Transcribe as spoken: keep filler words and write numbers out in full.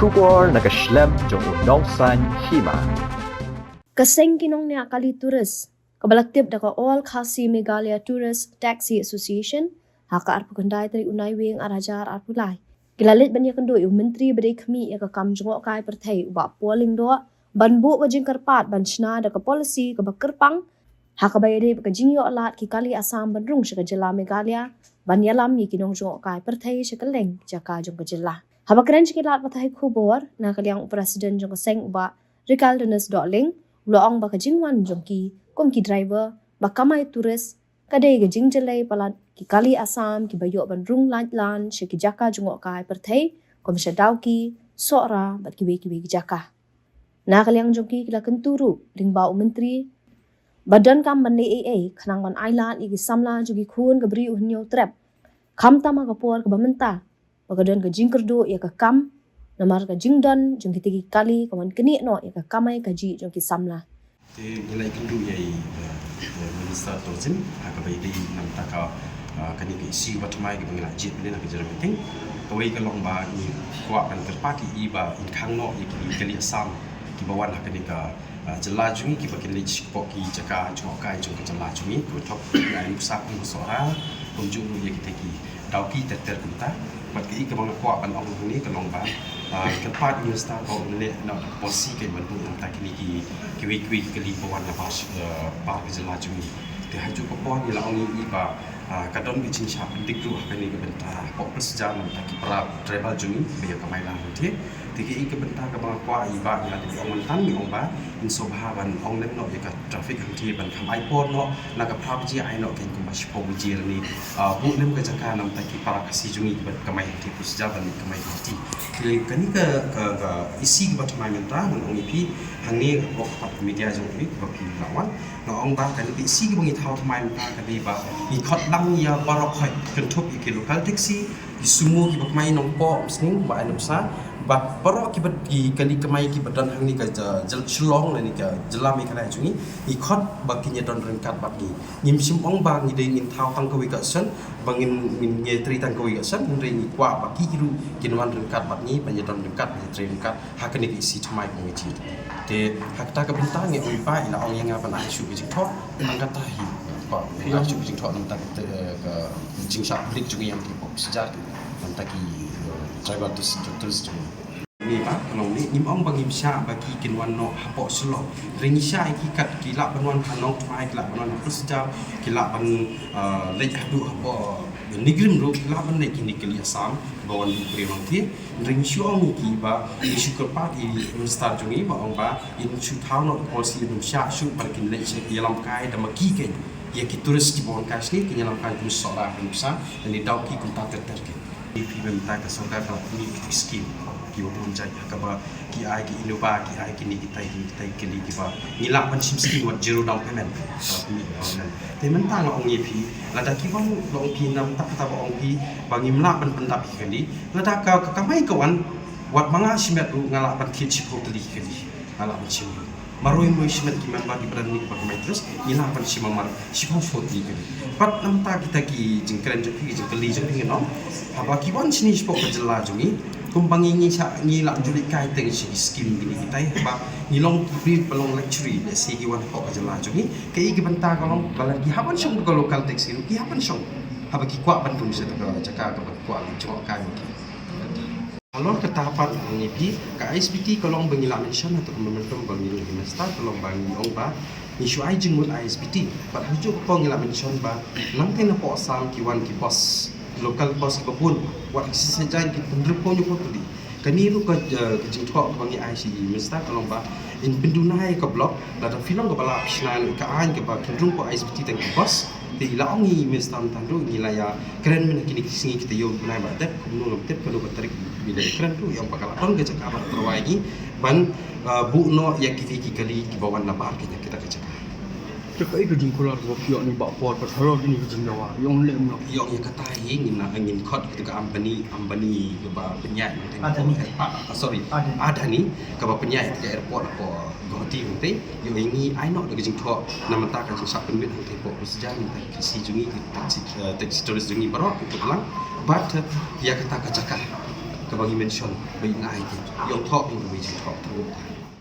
Khubor na ka shlem jong u nongsan hima. Ka seng ki nongniah kali tourist kaba la tip da ka All Khasi Meghalaya Tourist Taxi Association ha ka arphew khyndai tarik u Naiwieng ar hajar arphew lai ki la leit ban ïakynduh ïa u Myntri ba dei khmih ïa ka kam jngohkai pyrthei u Bah Paul Lyngdoh ban buh ka jingkyrpad ban shna da ka policy kaba kyrpang ha kaba ïadei bad ka jingïoh lad ki kali Assam ban rung sha ka jylla Meghalaya ban ïalam ïa ki nongjngohkai pyrthei sha kylleng ki jaka jong ka jylla. Haba kren sha ki lad pathai khubor na ka liang u President jong ka seng u Bah Ricardanus Dohling u la ong ba ka jingwan jong ki kum ki driver ba kamai tourist ka dei ka jingjyllei palat ki kali Assam kiba ïoh ban rung lait lan sha ki jaka jngohkai pyrthei kum sha Dawki, Sohra bad kiwei kiwei ki jaka. Na ka liang jong ki ki la kyntu ruh lyngba u Myntri ba donkam ban leh ei ei khnang ban ailad ïa ki samla jong ki khun ka Bri u Hynñiewtrep khamtam ha ka por kaba mynta ba ka don ka jingkyrduh ïa ka kam namar ka jingdon jong kita ki kali ka wan knieh noh ïa ka kamai kajih jong ki samla. Te ngi la ïakynduh ïa i, eh, eh, Minister Tourism ha kaba ïadei namar ka, eh, kane ka issue ba thymmai kaba ngi la jied mynne ha ka jingïameeting. Kawei ka long ba ngi kwah ban kyrpad ïa i ba in khang noh ïa ki kali Assam kiba wan ha kane ka, eh, jylla jong ngi kiba kin leit sha ki jaka jngohkai jong ka jylla jong ngi, kaba thok ïa i Nuksa kum Sohra, kumjuh ruh ïa kita ki Dawki ter ter kumta. Bad kaei kaba nga kwah ban ong hangne ka long ba, ah, kyrpad ïa u Minister ba un leh noh da ka policy ka ban buh na bynta kine ki kiwei kiwei ki kali ba wan na bar, eh, bar ka jylla jong ngi. Te ha kajuh ka por ngi la ong ïa i ba, ah, ka don ka jingshah pyndik ruh ha kane ka bynta hapoh Pyrshah na bynta ki para tribal jong ngi ba ïa kamai lang ruh te. Te kaei ka bynta kaba nga kwah ïa i ba ngi la dei ong mynta ngi ong ba in sngewbha ban ong lem noh ïa ka traffic hangtei ban kham ai por noh na ka phra baje ai noh kein kumba shiphew baje lane, ah, buh lem ka jaka na bynta ki para Khasi jong ngi kiba kamai hangtei Pyrshah ban kamai hangtei. Te kane ka, ka, ka issue kaba thymmai mynta ngan ong ïa phi hangne hapoh ka pat ka media jong phi kaba phi la wan. Nga ong ba kane ka issue kaba ngi thaw thymmai mynta ka dei ba ngi khot lang ïa baroh khoit kynthup ïa ki local taxi, ki sumo kiba kamai Nongpoh, Umsning, ba ai Nuksa, bad baroh kiba ki kali kamai kiba don hangne ka ja-, jyl-, Shillong lane ka jylla Meghalaya jong ngi, ngi khot ba kin ïa don ryngkat bad ngi. Ngim shym ong ba ngi dei ngin thaw tang kawei ka option, ba ngin, ngin ïa trei tang kawei ka option, hynrei ngi kwah ba ki ruh kin wan ryngkat bad ngi, ban ïa don ryngkat, ban ïa trei ryngkat. Ha kane ka issue thymmai kaba ngi jied. Te ha kata ka bynta ngi ong i ba i la ong ïa nga ban ai shuh ka jingthoh. Tang kata hi ba ngi ai shuh ka jingthoh na bynta ka, eh, ka jingshah pyndik jong ngi ïa ki pop sejar ki na bynta ki, eh, tribal tourist, tourist jong ngi. Ngi ba ka long ngi ngim ong ba ngim shah ba ki kin wan noh hapoh Shillong. Hynrei ngi shah ïa ki kat ki lah ban wan ha Nongthymmai, ki lah ban wan ha Pyrshah, ki lah ban, eh, leit haduh hapoh Nongrim ruh, ki lah ban leit kine ki kali Assam ba wan buh briew hangtei. Hynrei ngi shu ong ïa ki ba ngi shu kyrpad ïa i Minister jong ngi ba ong ba in shu thaw noh ka policy, in ym shah shuh ba kin leit sha ïalam kai da ma ki kein. Ïa ki tourist kiba wan kai sha ngi kin ïalam kai tourist Sohra, Nuksa, lane Dawki kumta ter ter kein. Ngi phi mynta ka sorkar ka la pynmih ki scheme kiba bun jait ha kaba ki ai ki Innova, ki ai kine kitai kine kitai kine kiba ngi lah ban shim scheme wat zero down payment. Ka la pynmih ka payment. Te mynta nga ong ïa phi, lada ki wan, nga ong phi, na bynta kata ba ong phi ba ngim lah ban pyndap ïa ki kali. Lada ka, ka kamai ka wan, wat ma nga shimet ruh nga lah ban thied shiphew tylli ki kali. Nga lah ban shim ruh. Marwei marwei shimet ki member kiba don hangne kiba kamai tourist, ngi lah ban shim mar shiphew shiphew tylli ki kali. Bad na bynta kita ki jingkren jong phi, ki jingkylli jong phi ngan ong, haba ki wan shane shapoh ka jylla jong ngi, kumba ngi, ngi shah, ngi lah ju leit kai teng sha ki scheme kine kitai, haba ngi long ki briew ba long luxury, lehse ki wan hapoh ka jylla jong ngi. Kaei ka bynta ka long ba lada ki hap ban shong da ka local taxi ruh ki hap ban shong haba ki kwah ban rung sha ka jaka kaba ki kwah ban jngoh kai ma ki. Halor kata pat nga ong ïa phi, ka I S B T ka long ba ngi la mention ha kato ka memorandum ba ngi la minister, ka long ba ngi ong ba ngi shu ai jingmut I S B T. Bad ha kajuh ka por ngi la mention ba nangta napoh Assam ki wan ki bus, local bus kiba bun, wat ki shisha jaiñ ki pynrem phew hynñiew phew tylli. Kane ruh ka, eh, ka jingthoh kaba ngi ai sha i minister ka long ba in pynduna ïa ka block, lada phi long kaba lah phi shna ïa ka aiñ kaba pynrem phew I S B T tang ki bus. Te i la ong i minister mynta ruh ngi la ïa kren mynta kine ki sngi kita ïoh bnai ba dep kumno ngam tip kano ka tarik ba i la kren ruh, i ong ba ka la don ka jaka ba la tyrwa ïa ngi ban, eh, buh noh ïa kine ki kali kiba wan na bar kine kita ki jaka. Te kaei ka jingkular kaba phi ïoh na i Bah Paul bad halor kine ki jingdawa, i ong leh kumno? I ong ïa kata hi, ngin, ngin khot ïa kata ka Ambani, Ambani kaba pynïaid mynta. Adani. Ah, ah, sorry. Adani. Adani kaba pynïaid ïa kata ka airport hapoh Guwahati mynta. Ïoh ïa ngi ai noh da ka jingthoh na bynta ka jingshah pynbit hangtei hapoh Pyrshah, na bynta ki taxi jong ngi, ki taxi, eh, taxi tourist jong ngi baroh, ki put lang. Bad, eh, ïa kata ka jaka. kaba ngi mention ba ngi ai ki ïoh thoh ïa kaba ngi thoh.